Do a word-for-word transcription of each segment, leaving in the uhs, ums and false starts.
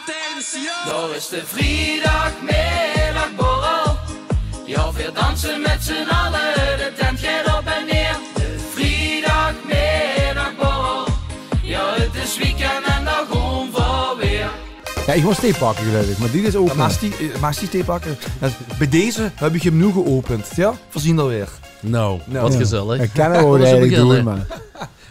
Daar is de vrijdagmiddagborrel. Ja, we dansen met z'n allen, de tent gaat op en neer. De vrijdagmiddagborrel. Ja, het is weekend en daar gaan we weer. Ja, ich mós thee pakke, geluif ich. Mer die is ope. Maag ich die, eh, maag ich die thee pakke? Ja, bie deze höb ich 'm noe geopend. Ja, veer zien d'r weer. Nou, wat gezellig. Ich kan 't waal eigelik doon, mer...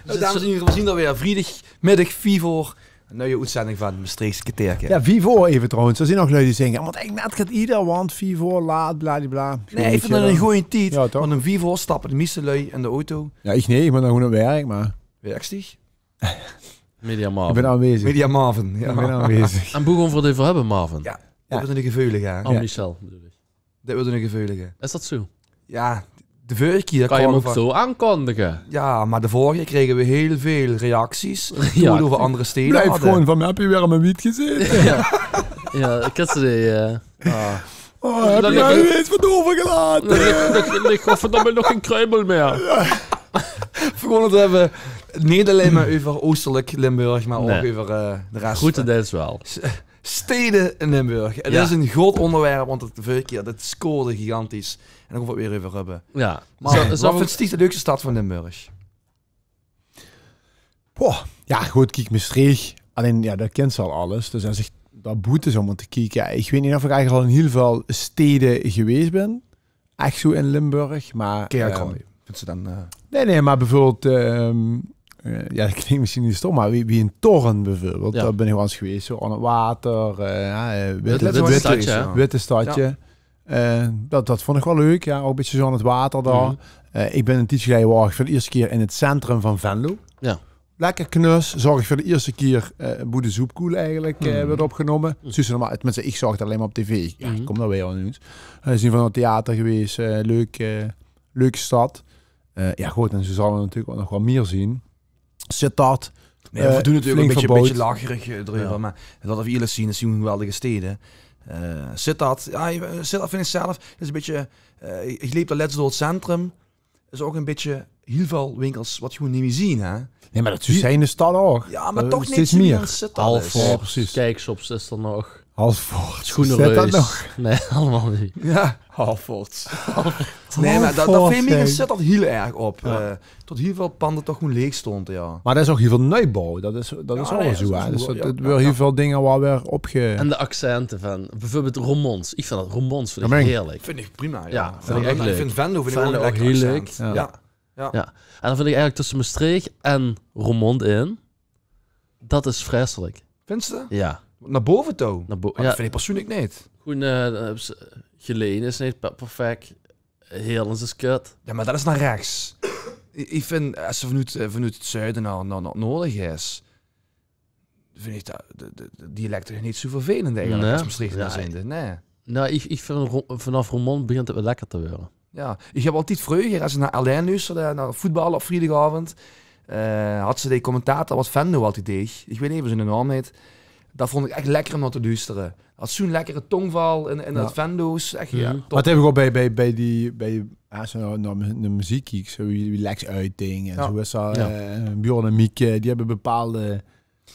Dames en hiere, veer zien d'r weer. Vriedagmiddag, vief oor. Ein nuie oetzending van Mestreechs Kerteerke. Ja, vief oor effe trouwens. D'r zien nog lui die zègke: ja, want ich net get ieder, want vief oor laat, bladibla. Nae, ich vind dat 'ne gooje tied. Want um vief oor stappe de mieste lui in de auto. Ja, ich neet, ich mót nog good nao 't werk, mer... Werkstieg? Media Marvin. Ich bin aanwezig. Media Marvin, ja. Ich bin aanwezig. En boe gaon veer 't euver höbbe, Marvin? Ja, dat weurt 'ne geveulige, hè? Oh, Michel, bedoel ich. Dat weurt 'ne geveulige. Is dat zoe? Ja, de vörige kier... Kan ich 'm ouch zoe aankondige? Ja, mer de vörige kier krege veer hiel väöl reacties toen veer 't euver anger stede hadde. Blief gewoon van: höbs se weer aan mien wiet gezaete? Ja, ich höb ze die... eh, Oh, höbs se mich noe get euvergelaote? Ich hoop dat ich nog gein kruimel mier... Veer gaon 't höbbe, neet allein mer euver oostelek Limburg, mer ouch euver, eh, de res. Groetendeils waal. Stede in Limburg. En dat is 'n good óngerwerp, want de vörige kier, dat scoorde gigantisch. En dao gaon veer 't weer euver höbbe. Ja. Mer wat vinjs dich de leukste stad van Limburg? Boah, ja, good, kiek, Mestreech. Allein, ja, dao kins se al alles. Dus es ich dao boete zów mótte kieke, ja, ich weit neet of ich eigelik al in hiel väöl stede gewaes bin. Ech zoe in Limburg, mer... Vinjs se dan, eh... Nae, nae, mer bieveurbeeld, ehm, eh, ja, dat klink mesjien neet stom, mer wie, wie in Thorn bieveurbeeld. Ja. Dao bin ich waal ins gewaes, zoe aan 't water, eh, ja, eh, witte, witte stadje. Eh, dat, dat vónd ich waal leuk, ja, ouch e bietje zoe aan 't water dao. Eh, ich bin 'n tiedje geleje, waor ich veur de ierste kier in 't centrum van Venlo. Ja. Lekker knus, zaog ich veur de ierste kier, eh, boe de Zoepkoel eigelik, eh, weurt opgenómme. Zuus se normaal, tenminste, ich zaog 't allein mer op tv. Ja, ich kóm dao weer al oet. Eh, zien van 't theater gewaes, eh, leuk, eh, leuke stad. Eh, ja, good, en zoe zalle d'r natuurlik ouch nog waal mier zien. Sittard. Nae, veer doon natuurlik e bietje, bietje lacherig, eh, d'reuver, mer laot veer ierlik zien, dat zien geweldige stede. Eh, Sittard, ja, Sittard vinj ich zelf, dat is e bietje, eh, ich leep dao lèts door 't centrum. Is ouch e bietje hiel väöl winkels wat gewoon neet mier zien, hè? Nae, mer dat zuus se in de stad ouch. Ja, mer toch neet zoe mier. Halford, Kijkshops is d'r nog. Halford. Schoenereus. Nae, allemaol neet. Ja, Halford. Nae, mer dat, dat veel mier in Sittard hiel erg op. Eh, tot hiel väöl pande toch gewoon leeg stónte, ja. Mer dat is ouch hiel väöl nuujbouw. Dat is, dat is ouch zoe, hè. Dus dat, dat weure hiel väöl dinger waor weer opge... En de accente van, bieveurbeeld Roermonds. Ich vinj dat, Roermonds vinj ich heerlik. Vinj ich prima, ja. Ja, vinj ich ech leuk. Ich vinj Venlo vinj ich ouch 'n lekker accent. Ja. Ja. En dan vinj ich eigelik tösse Mestreech en Roermond in, dat is vreiselik. Vinjs se? Ja. Nao bove touw? Nao bo-, ja. Dat vinj ich persoenlik neet. Gewoon, eh, dan höbs se Gelaen is neet per-, perfek. Heerlen is kut. Ja, mer dat is nao rechs. Ich, ich vinj, es se vanoet, eh, vanoet 't zuide nao, nao, nao 't noorde geis, vinj ich dat, de, de, de dialekte neet zoe vervelend eigelik, es Mestreechteneer zijnde. Nae. Nou, ich, ich vinj Ro-, vanaaf Roermond begint 't weer lekker te weure. Ja, ich höb altied vreuger, es ich nao L1 luusterde, nao voetbal op vriedagaovend, eh, hads se dee commentator wat Venlo altied deeg. Ich weit neet eve ziene naom neet. Dat vónd ich ech lekker um nao te luustere. Had zoe'n lekkere tongval in, in dat Venloos. Ech, ja, top. Dat höb ich ouch bie, bie, bie die, bie, ja, es se nao, nao me-, nao meziek kieks, zoe wie, wie Lex Uiting en zoe is dat, eh, Bjorn en Mieke, die höbbe bepaalde...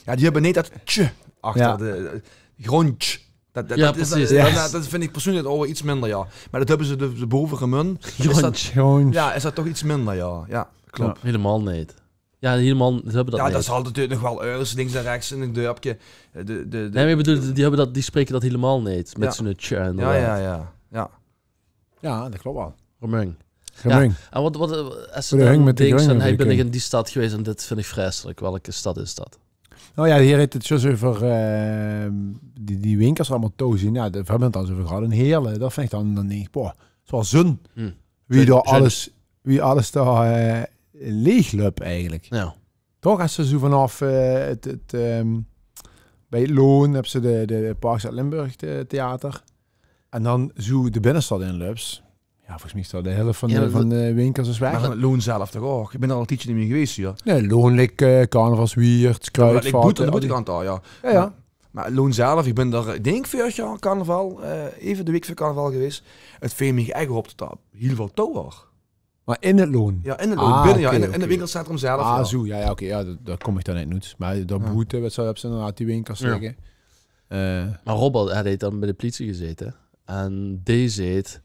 Ja, die höbbe neet dat tj achter de, eh, grondj. Dat, dat, dat is, dat, dat, dat vinj ich persoenlik ouch iets minder, ja. Mer dat höbbe ze de, de bove Remunj. Is dat, ja, is dat toch iets minder, ja. Ja, klop. Hielemaol neet. Ja, hielemaol, ze höbbe dat neet. Ja, dat zal natuurlik nog waal örges links en rechs in 'n dörpke. Eh, de, de, de... Nae, mer ich bedoel, die höbbe dat, die spraeke dat hielemaol neet. Mit zoe'n tj, inderdaad. Ja, ja, ja. Ja, dat klop waal. Remunj. Remunj. Ja, en wat, wat, eh, es se dan dinks van, hey, bin ich in die stad gewaes en dit vinj ich vreiselik. Welke stad is dat? Nou ja, hie haet 't zjus euver, eh, die, die winkels allemaol touw zien. Ja, veer höbbe 't al ins euver gehad. In Heerle, dat vinj ich dan, dan dink ich, boah, 't is waal zun. Wie dao alles, wie alles dao, eh, leeg löp eigelik. Ja. Toch, es se zoe vanaaf, eh, 't, 't, ehm, bie 't Loon höbs se de, de Parkstad Limburg the-, theater. En dan zoe de binnestad in löps. Ja, volges mich is dao de hèlf van de, van de winkels is weg. Mer 't Loon zelf toch ouch? Ich bin dao al 'n tiedje neet mie gewaes, ja. Nae, Loon ligk, eh, carnavalswiert, Kruidvat, boete aan de boetekant al, ja. Ja, ja. Mer 't Loon zelf, ich bin dao, ich dink, veurig jaor carnaval, eh, eve de week veur carnaval gewaes. 't Veel mich ech op dat dao hiel väöl touw waor. Mer in 't Loon? Ja, in 't Loon. Ah, binne, ja, oké, in 't, in 't winkelcentrum zelf, ah, ja. Zoe, ja, ja, oké, ja, dao, dao kóm ich dan neet noets. Mer dao boete, weit se, höbs se inderdaad die winkels ligke. Eh, Mer Robert, hae heet dan bij de pliesie gezete. En dee zeet,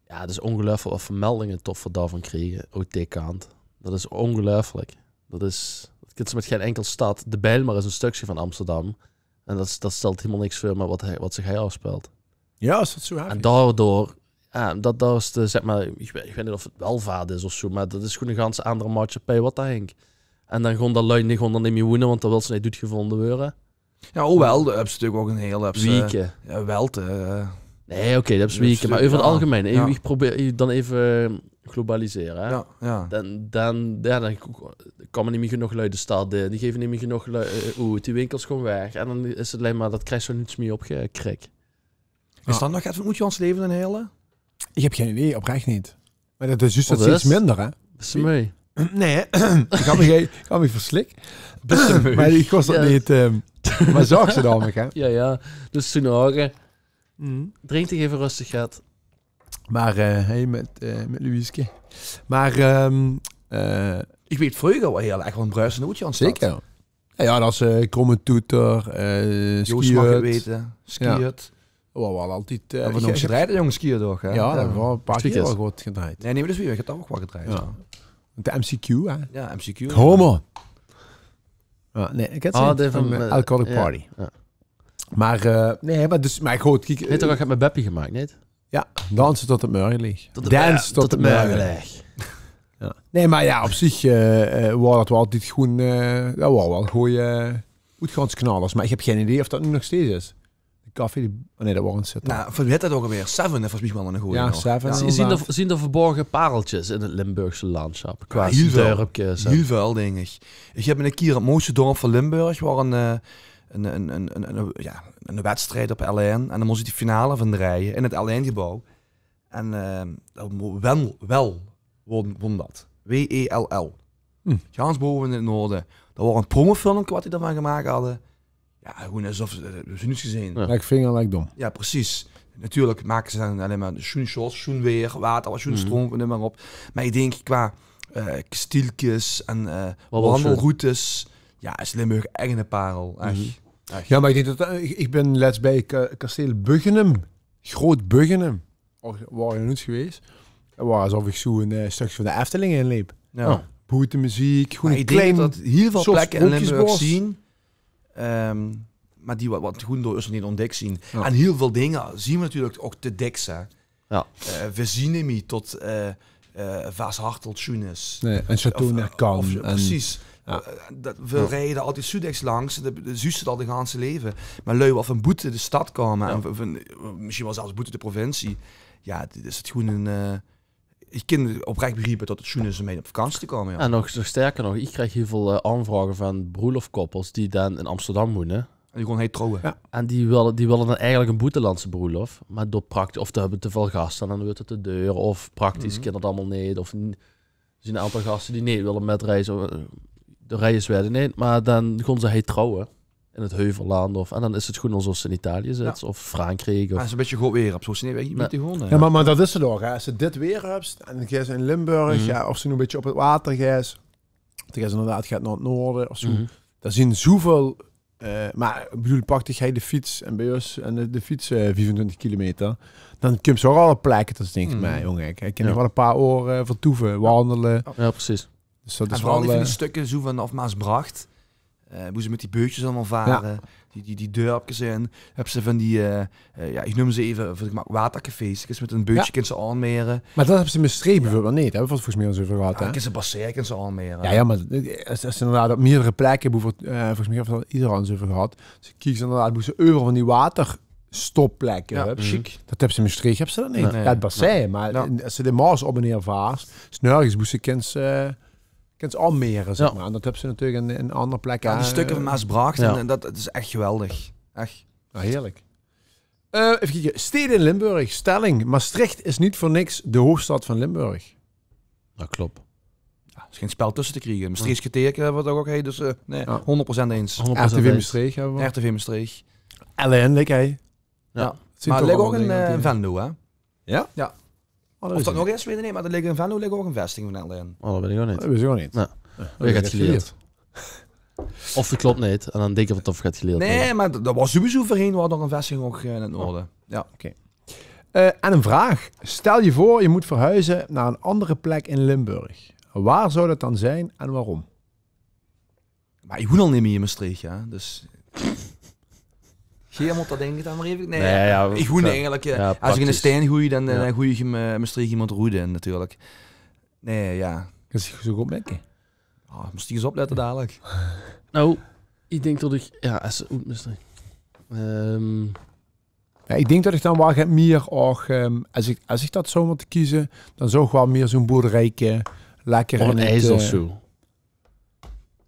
jao, 't is ongeluifelik wat veur meldinge tot v'r daovan kriege, oet die kant. Dat is ongeluifelik. Dat is, dat kins se mit gein inkel stad. De Bijlmer is e stökske van Amsterdam. En dat, dat stelt hielemaol niks veur mit wat, wat zich hei aafspeelt. Jao, is dat zoe heftig? En daodoor, jao, dat, dat is de, zeg mer, ich weit, ich weit neet of 't welvaart is of zoe, mer dat is gewoen 'n gans aander maatsjappij wat dao hingk. En dan goon dao lui, die goon dao neet mie woene, want dao wils se neet oetgevonde weure. Jao, hoewel, dao höbs se natuurlik ouch 'n hiel, höbs se, Wieke. Jao, wel te, eh, Nae, oké, dat is Wieke, mer euver 't algemein. Jao. Ich probeer dan eve globalisere, hè. Jao, jao. Dan, dan, jao, dan kómme neet mie genóg lui de stad in. Die gaeve neet mie genóg lui, eh, oet. Die winkels goon weg. En dan is 't allein mer, dat kriegs se neet mie opgekrik. Is dat nog get van oetgaonsleve in Heerle? Ich höb gein idee, oprech neet. Mer dat is zjus steeds minder, hè? Bis se meuj? Nae, ich höb mich, ich höb mich verslik. Mer ich kós dat neet, ehm, mer zaog ze dan nog, hè? Jao, jao. Dus toen ouch, hè. Drink dich eve rustig get. Mer, eh, hey, mit, eh, mit Louiske. Mer, ehm, eh, ich weit vreuger waor Heerle ech waal 'n bruisende oetgaonsstad. Zeker. Jao, jao, dat is, eh, Kromme Toeter, eh, Joost mag 't weite, Skiët. Jao. Waor waal altied, eh, höbbe v'r nog gedrejd, jóng, Skiët ouch, hè? Jao, dat waor 'n paar kier waal good gedrejd. Nae, nae, mer dat is weer, ich höb ouch waal gedrejd, jao. Mit de M C Q, hè? Jao, M C Q. Homo. Jao, nae, ich höb 't van, eh, Alcoholic Party. Jao. Mer, eh, nae, mer dus, mer good, kiek, haet toch ouch get mit Beppie gemaak, neet? Jao, danse tot 't mörge leeg. Tot 't mör-, tot 't mörge leeg. Jao. Nae, mer jao, op zich, eh, eh, waor dat waal altied gewoen, eh, dat waore waal gooj, eh, oetgaonsknallers. Mer ich höb gein idee of dat noe nog steeds is. De café, die, oh nae, dat waor 'n Zitter. Noe, wie hèt dat ouch alweer? Seven, hè, volges mich waal 'ne goje nog. Jao, Seven. Zien d'r, zien d'r verborge pareltjes in 't Limburgse landsjap? Qua dörpkes en hiel väöl, dink ich. Ich höb 'ne kier 't mooiste dörp van Limburg, waor 'n, eh, 'n, 'n, jao, 'ne wedstrijd op L1. En dan mós ich de finale van drejje in 't L1-gebouw. En, eh, dat wo-, Wel, Wel won, won dat. W E L L. Gans bove in 't noorde. Dat waor 'n promofilmke wat die d'rvan gemaak hadde. Jao, gewoen esof ze, eh, ze noets gezeen. Jao. Lek vinger, lek dom. Jao, precies. Natuurlik make ze dan allein mer sjoen shots, sjoen weer, water, wat sjoen stroom, neum mer op. Mer ich dink qua, eh, kestielkes en, eh, wandelroutes, jao, is Limburg ech 'ne parel. Ech. Ech. Jao, mer ich dink dat, eh, ich, ich bin lets bij ka-, kasteel Buggenum, Groot Buggenum, waor ich nog noets gewees. Dat waor esof ich zoe 'n, eh, stökske van de Efteling inleep. Jao. Boete meziek, gewoen 'n klein soort sprookjesbos. Mer ich dink dat hiel väöl plekke in Limburg zien, ehm, mer die wat, wat gewoen door us neet ontdèk zien. Jao. En hiel väöl dinger zien v'r natuurlik ouch te dèks, hè. Jao. Eh, v'r zien neet mie tot, eh, eh, Vaashartelt sjoen is. Nae, en Château Nerkan. Of, of, en precies. Jao. Eh, dat, v'r rije altied zoe dèks langs, en dat, dat zuus se al de ganse leve. Mer lui wat van boete de stad koume, en van, van, mesjiens waal zelfs boete de provincie, jao, dit is 't gewoen 'n, eh, ich kin oprech begriepe tot 't sjoen is um heen op vakantie te koume, jao. En nog, nog sterker nog, ich krieg hiel väöl, eh, aanvraoge van broelofkoppels die dan in Amsterdam woene. En die goon hei trouwe. Jao. En die wille, die wille dan eigelik 'n boetelandse broelof, mer door praktisch, of die höbbe te väöl gaste, en dan weurt 't te deur, of praktisch kin dat allemaol neet, of n-, d'r zien 'n aantal gaste die neet wille mitreize, eh, de reize weure neet, mer dan goon ze hei trouwe. In 't Heuvelland of, en dan is 't gewoen esof se in Italië zits of Frankriek of... Jao, 't is e bietje good weer, op zoe snel weit ich neet mie te goon, hè. Jao, mer, mer dat is 't ouch, hè. Es se dit weer höbs en geis in Limburg, jao, of se noe e bietje op 't water geis, dan geis se inderdaad get nao 't noorde of zoe. D'r zien zoeväöl, eh, mer ich bedoel, pak dich hei de fiets en bij us en de, de fiets, eh, viefentwintig kilometer, dan kums se ouch al op plekke tot se dinks, mer jóng, ich, ich kin nog waal e paar oor, eh, vertoeve, wandele. Jao, precies. Dus dat is waal, eh, en veural die van die stökke zoe vanaaf Maasbrach, eh, boe ze mit die beutjes allemaol vare, die, die, die dörpkes in, höbs se van die, eh, eh, jao, ich neum ze eve veur 't gemaak watercafés. Kins se mit e beutje kins se aonmere. Mer dat höbs se in Mestreech beveurbeeld neet, hè? Höbbe v'r 't volges mich al ins euver gehad, hè? Kins se passere, kins se aonmere. Jao, jao, mer es, es se inderdaad op mierdere plekke, beveurbeeld, eh, volges mich höbbe v'r 't al ieëder al ins euver gehad. Es se kieks inderdaad boe se euveral van die waterstopplekke höbs. Sjiek. Dat höbs se in Mestreech, höbs se dat neet. Nae. Jao, 't bassin, mer es se de Maos op en neer vaars, is nörges boe se kins, eh, kins aonmere, zeg mer. En dat höbs se natuurlik in, in anger plekke, eh. Jao, die stökke van Maasbrach, en, en dat, dat is ech geweldig. Ech. Ah, heerlik. Eh, eve kieke. Steden in Limburg. Stelling: Maastricht is niet voor niks de hoofdstad van Limburg. Dat klop. Jao, is gein spel tösse te kriege. Mestreechs Kerteerke höbbe v'r toch ouch, hè, dus, eh, nae, hóngerd procent eins. Hóngerd procent eins. R T V Mestreech höbbe v'r. R T V Mestreech. L N, lek, hè. Jao. Mer d'r ligk ouch ein, eh, Venlo, hè? Jao? Jao. Oh, dat wis ich neet. Of dat nog is, weit ich neet, mer d'r ligk in Venlo ligk ouch ein vestiging van L N. Oh, dat weit ich ouch neet. Dat wis ich ouch neet. Nae. Nae, dat höb ich gelierd. Of 't klop neet, en dan dinke v'r tot v'r get gelierd höbbe. Nae, meh dat, dat waor sowieso veurheen, waor dao 'n vestiging ouch, eh, in 't noorde. Jao. Oké. Eh, en 'n vraog. Stèl diech veur, diech moos verhuize nao 'n aander plek in Limburg. Wao zouw dat daan zien en waorum? Meh iech woen al neet mie in Mestreech, hè. Dus geer moot dat dinke daan mer eve... Nae, iech woen eigelek, eh, es iech 'ne stein goej, daan, eh, goej iech 'm, eh, Mestreech iemand roede, natuurlek. Nae, jao. Kins diech zoe good mèkke. Ah, mós diech ins oplètte dalek. Noe, iech dink tot iech, jao, es, oeh, Mestreech. Ehm, Jao, iech dink tot iech daan wel get mie ouch, ehm, es iech, es iech dat zouw mote keze, daan zouw iech wel mie zoe'n boerderijke, lekker in 't, eh, Eijsde of zoe.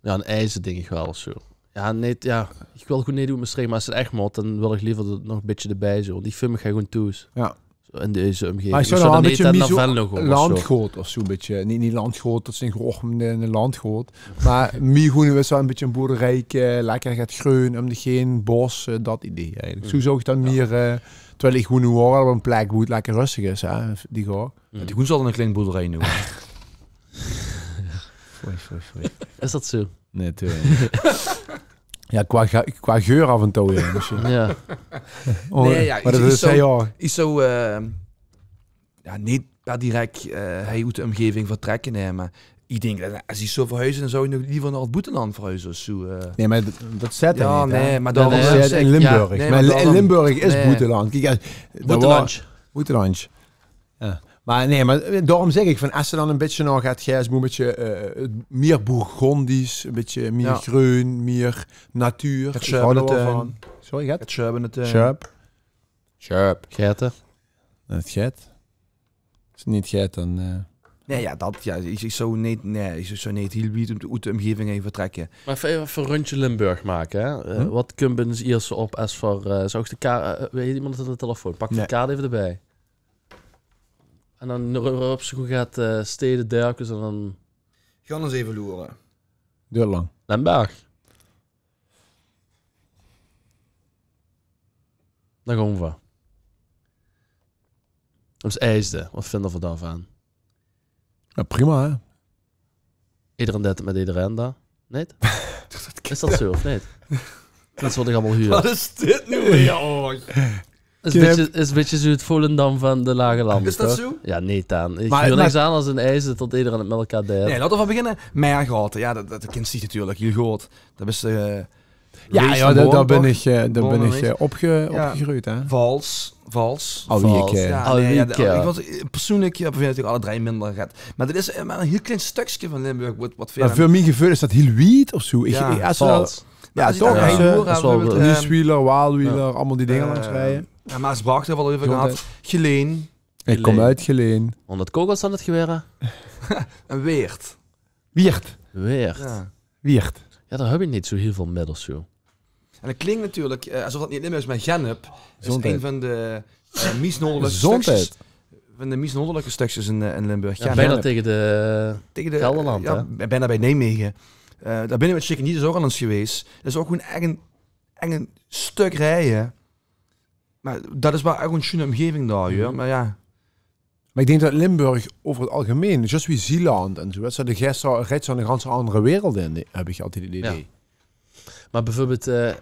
Jao, 'n Eijsde dink iech wel of zoe. Jao, neet, jao, iech wèl good neet oet Mestreech, meh es 't ech moot, daan wèl iech leever dat 't nog e bitteke debij zoe. Want iech veul miech gewoen toes. Jao. Zoe in dees umgeving. Meh iech zouw nog wel e bitteke mie zoe landgood of zoe, e bitteke. Neet, neet landgood, dat zien gewoen 'ne, 'ne landgood. Meh mie gewoen, weis te wel, e bitteke 'n boerderijke, lekker get greun um diech heen, bos, eh, dat idee eigelek. Zoe zouw iech daan mie, eh, terwijl iech gewoen noe ouch op 'n plek boe 't lekker rösteg is, hè, die gaw. Jao, die gewoen zal 'n klein boerderij noeme. Foei, foei, foei. Is dat zoe? Nae, natuurlek neet. Jao, qua ge-, qua geur aof en touw, jao, mesjiens. Jao. Oh, meh dat is, iech zouw, eh, jao, neet per direk, eh, hei oet de umgeving vertrèkke, hè, meh iech dink, eh, es iech zouw verhuize, daan zouw iech nog leever nao 't boeteland verhuize of zoe, eh. Nae, meh dat, dat zit 'r neet, hè? Nae, meh dat zit in Limburg. Meh in Limburg is boeteland. Kiek, eh, boeteland. Boeteland. Jao. Meh nae, meh, eh, daorum zègk iech vaan, es te daan e bitteke nog get geis, e bitteke, eh, mie Bourgondisch, e bitteke mie greun, mie natuur. Get sjöb in de tuin. Sorry, get? Get sjöb in de tuin. Sjöb. Sjöb. Gete. 't Get. Es 't neet get, daan, eh. Nae, jao, dat, jao, iech, iech zouw neet, nae, iech zouw neet hiel wied oet de umgeving heen vertrèkke. Meh eve, eve e rundje Limburg make, hè. Eh, wat kump bij us ierste op es v'r, eh, zouw iech de kaart, eh, weit iemand 't aon de tillefoon? Pak de kaart eve debij. En daan ro-, rops te gewoen get, eh, stede, dörpkes en daan... Gaon ins eve loere. Duurt laank. Lemberg. Dao goon v'r. Dus Eijsde, wat vinde v'r daovaan? Jao, prima, hè? Ederein deit 't mèt ederein dao. Neet? Is dat zoe of neet? Dat is wat iech allemaol huur. Wat is dit noe weer? Oh. Is e bitteke, is e bitteke zoe 't Volendam vaan de Lage Lande, toch? Is dat zoe? Jao, neet daan. Iech huur niks aanders es in Eijsde tot ederein 't mèt elkaar deit. Nae, laote v'r beginne. Mergaote. Jao, dat, dat kins diech natuurlek hiel good. Dat is, eh, Jao, jao, dao, dao bin iech, eh, dao bin iech, eh, opge-, opgegreujd, hè? Vals, vals. Alweer, eh. Jao, nae, jao, iech waor, eh, persoenlek, eh, vind iech alle drei minder get. Meh dat is, eh, mer e hiel klein stökske vaan Limburg, wat, wat... Meh veur mie geveul is dat hiel wied of zoe. Iech, jao, es v'r... Vals. Jao, toch? Is, eh, Nieswieler, Waalwieler, allemaol die dinger langs rije. Jao, Maasbrach höbbe v'r al eve gehad. Geleen. Iech kom oet Geleen. Oonder de kogels aon 't gewere. En Weert. Wieërt. Wieërt. Jao. Wieërt. Jao, dao höb iech neet zoe hiel väöl mèt of zoe. En 't klink natuurlek, eh, esof dat neet Limburgs is, meh Gennep is ein vaan de, eh, mies noordeleke stökskes, vaan de mies noordeleke stökskes in, eh, in Limburg. Jao, bijna tege de, tege de Gelderland, jao, hè? Bijna bij Nijmege. Eh, dao bin iech mèt Sjikkendiede ouch al ins gewees. Dat is ouch gewoen ech ein, ech ein stök rije. Meh dat is wel ech 'n sjoen umgeving dao, huur. Meh jao. Meh iech dink tot Limburg euver 't algemein, zjus wie Zeeland en zoe, wèts te, de geis dao, rijds dao 'n gans aander wereld in, höb iech altied 't idee. Jao. Meh beveurbeeld, eh, eh,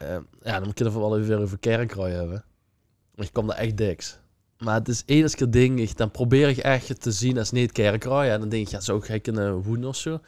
jao, daan kinne v'r 't wel eve weer euver Kerkraoj höbbe. Iech kom dao ech dèks. Meh 't is eder kier dink iech, daan probeer iech ech 't te zien es neet Kerkraoj. En daan dink iech, jao, zouw iech hei kinne woene of zoe?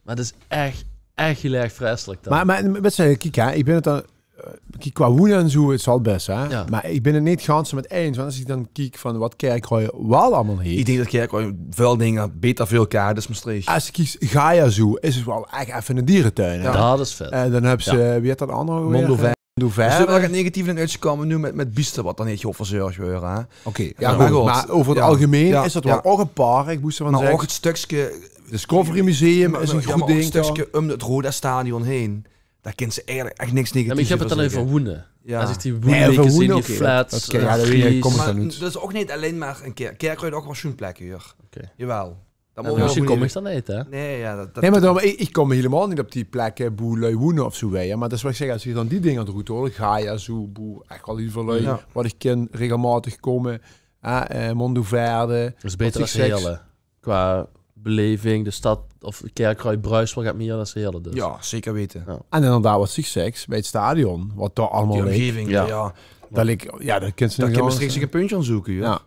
Meh 't is ech, ech hiel erg vreiselek daan. Meh, meh, wèts te, kiek, hè, iech bin 't daan, eh, kiek, qua woene en zoe, 't zal bès, hè. Jao. Meh iech bin 't neet gans mèt diech eins, want es iech daan kiek vaan wat Kerkraoj wel allemaol heet. Iech dink tot Kerkraoj väöl dinger beter veur elkaar haet es Mestreech. Es te kieks, Gaia Zoo, is 't wel ech effe 'ne dieretuin, hè. Jao. Dat is vet. En daan höbs te, wie heet dat aander ouch weer? Mondo Verde. Mondo Verde. D'r is wel get negatief in oetgekoume noe mèt, mèt bieste wat daan neet good verzörg weure, hè. Oké, jao, meh good, meh euver 't algemein is dat wel ouch e park, moos te vaan zègke. Meh ouch 't stökske Discovery Museum is e good ding, toch? 't Stökske um 't Roda-stadion heen. Dao kins te eigelek ech niks negatiefs euver zègke. Jao, meh iech höb 't daan euver woene. Jao. Es iech die woenwieke zeen, die flats, eh, jao, dat weit iech, kom iech daan neet. Meh dat is ouch neet allein mer 'n Ker-, Kerkraoj heet ouch wel sjoen plekke, huur. Oké. Jawel. Mesjiens kom iech daan neet, hè? Nein, jao, dat, dat... Nein, meh daorum, iech, iech kom hielemaol neet op die plekke boe lui woene of zoe, weit te. Meh dat is wat iech zègk, es iech daan die dinger d'r good huur, Gaia Zoo, boe ech wel hiel väöl lui, wat iech kin, regelmaoteg koume. Eh, eh, Mondo Verde. Dat is beter es Heerle. Qua beleving, de stad, of Kerkraoj bruis wel get mieë es Heerle dus. Ja, zeker wete. Ja. En inderdaad, wat ziech zeks, bij 't stadion, wat dao allemaol Die ligk, omgeving, Ja. ja. dat ligk, ja, dat kins te Daar neet kan je anders misschien zègke. Geen puntje aan zoeken, joh. Ja.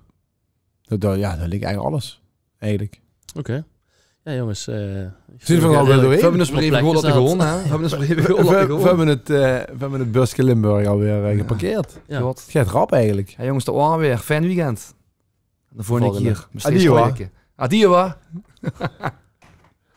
Dat, dat- ja, dat ligk eigelik alles, eigelik. Oké. Ja, jonges. eh, Zien v'r al weer doorheen? V'r höbbe 'n spreek Plekjes gehoord te zat. gewoen, hè? V'r höbbe 'n spreek gehoord te V'r gewoen. höbbe 't, eh, v'r höbbe 't buske Limburg alweer eh, geparkeerd. Ja. Good. 't Geit rap eigelik. Ja, jonges, dat waor 'r weer. Fijn weekend. De volgende Volgende. kier. Mestreechs Adieu, hè. Spreekske. Adieu, hè.